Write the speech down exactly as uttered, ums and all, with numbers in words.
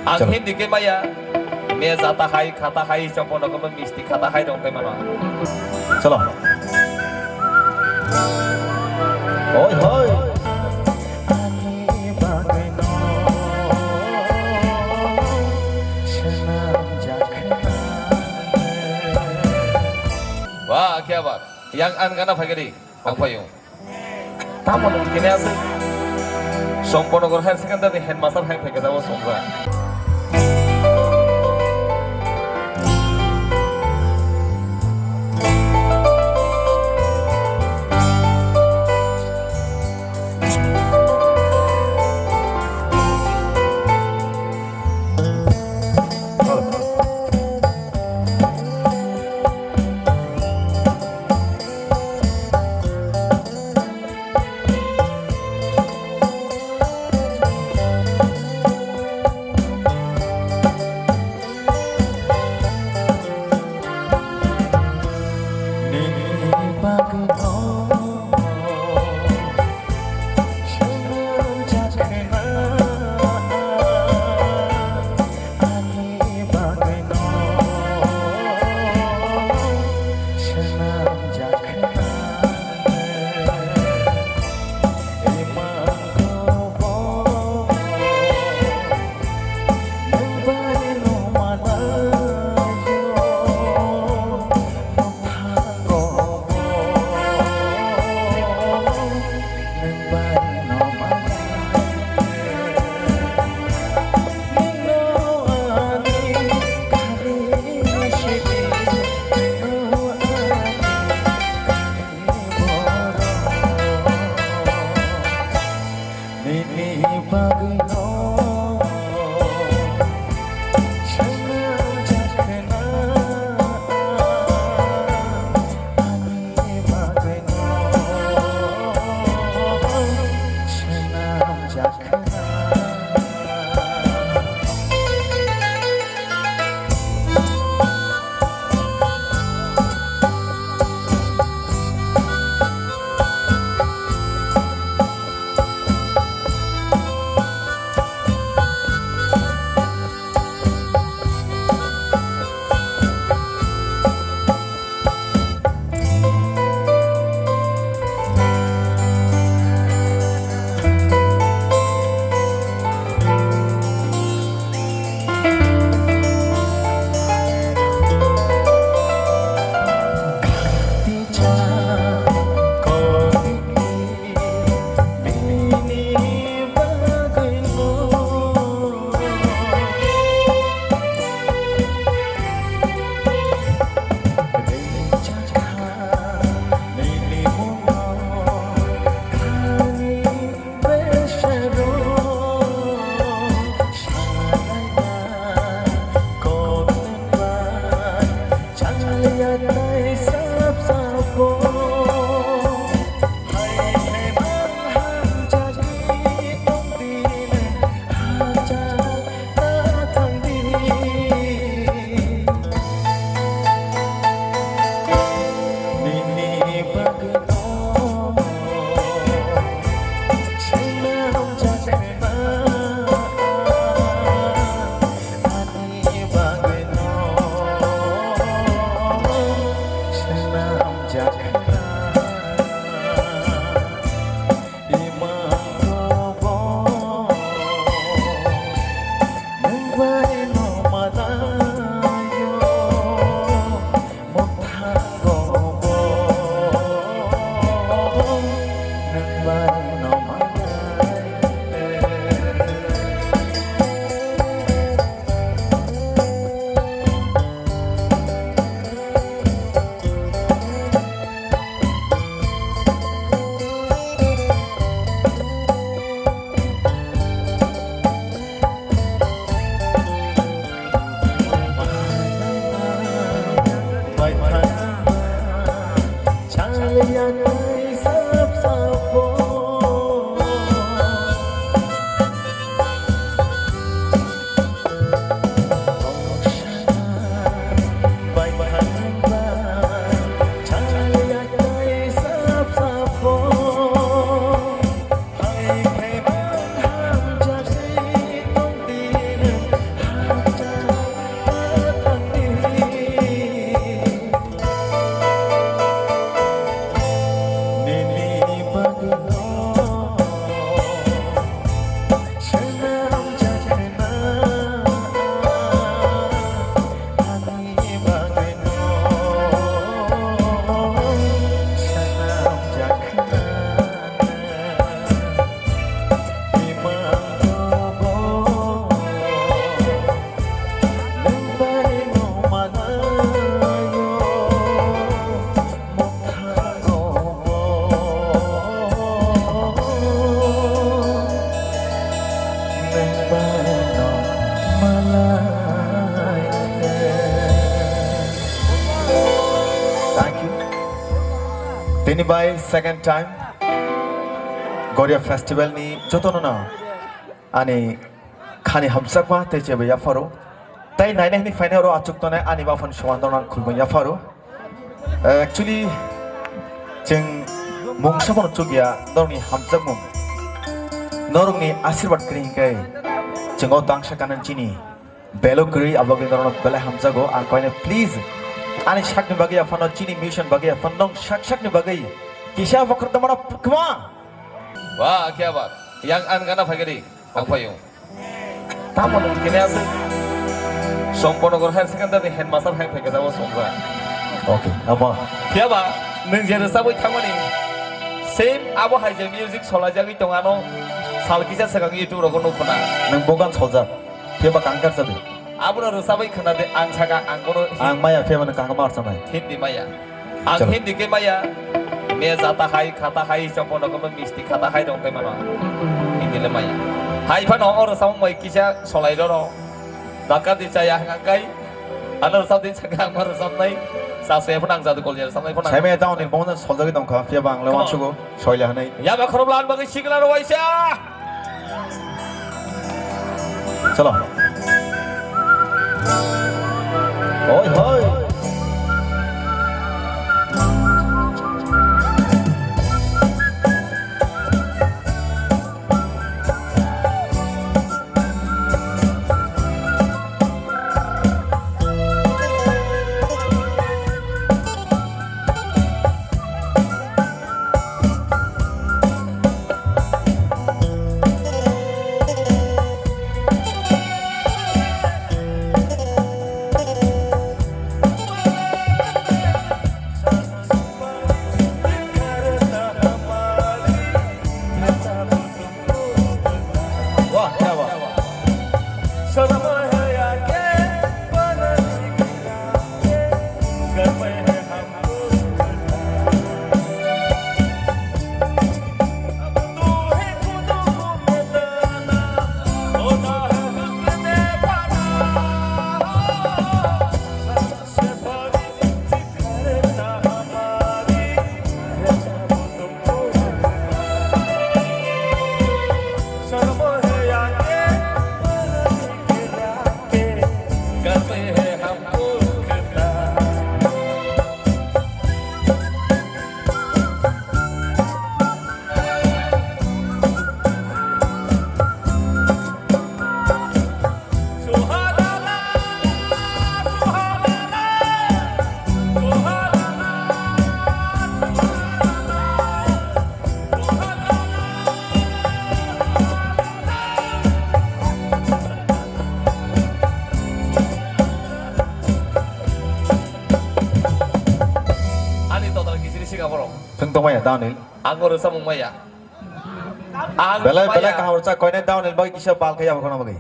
Ang Chalo. Hindi khe maya. Me jata hai, khata hai, chompo nogo misti khata hai dong khe mano. Chalo. Hoi, hoi. Wah, kya baat. Yang an gana phagedi. Ang phaio. Tamo nung kini aswk Somponogor Higher Secondary ni headmaster hai phaikha jabo songjak. Nini bagwino swnam jakhna, ani bagwino swnam jakhna. Ini bai second time Goria Festival ni jotono no ani khani hamjakma tei chebwi yapharo. Tai nainai hwnwi phainai oro achuk tongnai ani baphani soman dornan khulmung yapharo. Eh, actually, chwng mungsa bono chukya norokni hamjakmung, norokni asirwad kwrwi hwnkhe chwng o tangsa kanan chini belo kwrwi, aboni norokno belai hamjago. Ang koine please ani sakni bagwi aphano, chini mission bagwi aphano, nong sak sakni bagwi kisa bokhorok tongmano kwma. Wah, kya baat. Yang an gana phagiri. Ang phaio. Tamo nung kene aswk. Somponogor Higher Secondary ni headmaster hai phai kajabo songja. Okay, abo. Phiya ba, nung je rwchabwi thangmani, same abo hai je music solaijagwi tong ano, sal kisa swkang YouTube rogo nukho na. Nung bogan soljak. Phiya ba kangkar sabi. Abono rwchabwi khwna de, ang saka, ang bono Ang maya phiya ba nung kangkar mar sanai. Hindi maya. Ang Chalo. Hindi ke maya, me jata hai, khata hai, chompo no kamo misti khata hai dong kai mano. Hindi le maya. Hai phano oro samung mai kisa solai roro. Daka di chaya hang kai. Ano sab din chaka ang maro sab nai. Sa se phano ang jadu kol jera sab nai phano. Sai me down in bongan soljagwi tongkha, phiya ba ang le Come on. Wansugo, soila hanai. Ya ba khorop lan bagwi sigla rwai sa. Chalo. Hoi, hoi. Wah, kya baat. Ani total kisiri siga borok. Thung tongmaya, Daniel. Ang oro samung maya. Ang Belai, maya. Belai kaham rwchak, koine Daniel bai kisa bal kaya, kono bagwi.